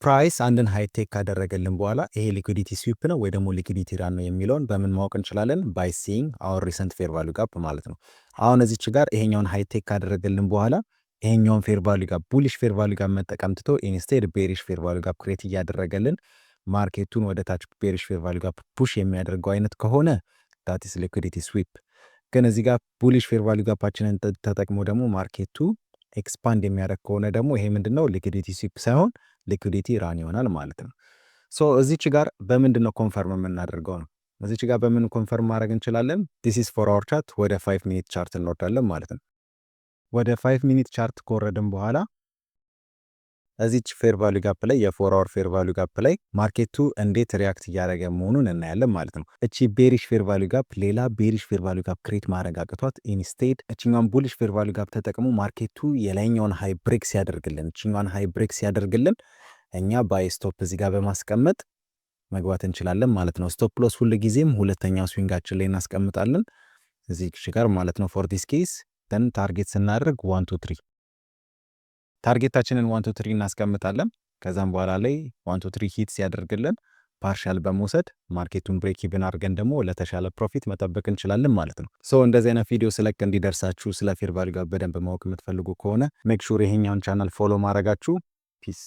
Price አንድን high take ካደረገልን በኋላ ይሄ liquidity sweep ነው ወይ ደግሞ liquidity run ነው የሚለውን በምን ማወቅ እንችላለን? By seeing our recent fair value gap ማለት ነው። አሁን እዚች ጋር ይሄኛውን high take ካደረገልን በኋላ ይሄኛውን fair value gap፣ bullish fair value gap መጠቀም ትቶ instead bearish fair value gap create እያደረገልን market ኡን ወደ ታች bearish fair value gap push የሚያደርገው አይነት ከሆነ that is liquidity sweep። ግን እዚህ ጋር bullish fair value gap ኣችንን ተጠቅሞ ደግሞ market ኡ expand የሚያደርግ ከሆነ ደግሞ ይሄ ምንድነው? Liquidity sweep ሳይሆን liquidity run ይሆናል ማለት ነው። So እዚች ጋር በምንድን ነው confirm የምናደርገው ነው። እዚች ጋር በምን confirm ማድረግ እንችላለን? This is 4 hour chart። ወደ 5 minute chart እንወርዳለን ማለት ነው። ወደ 5 minute chart ከወረድን በኋላ እዚች fair value gap ላይ፣ የ 4 hour fair value gap ላይ market ኡ እንዴት react እያደረገ መሆኑን እናያለን ማለት ነው። እቺ bearish fair value gap ሌላ bearish fair value gap create ማድረግ አቅቷት instead እችኛዋን bullish fair value gap ተጠቅሞ market ኡ የላይኛውን high break ሲያደርግልን፣ እችኛዋን high break ሲያደርግልን እኛ buy stop እዚህ ጋር በማስቀመጥ መግባት እንችላለን ማለት ነው። Stop loss ሁል ጊዜም ሁለተኛው swing ኣችን ላይ እናስቀምጣለን እዚህ ጋር ማለት ነው። For this case then target ስናደርግ 1 to 3፣ target ኣችንን 1 to 3 እናስቀምጣለን። ከዛም በኋላ ላይ 1 to 3 hit ሲያደርግልን partial በመውሰድ market ኡን break even አድርገን ደግሞ ለተሻለ profit መጠበቅ እንችላለን ማለት ነው። So እንደዚህ አይነት ቪዲዮ ስለቅ እንዲደርሳችሁ፣ ስለ fair value gap በደንብ ማወቅ የምትፈልጉ ከሆነ make sure ይሄኛውን channel follow ማድረጋችሁ። Peace.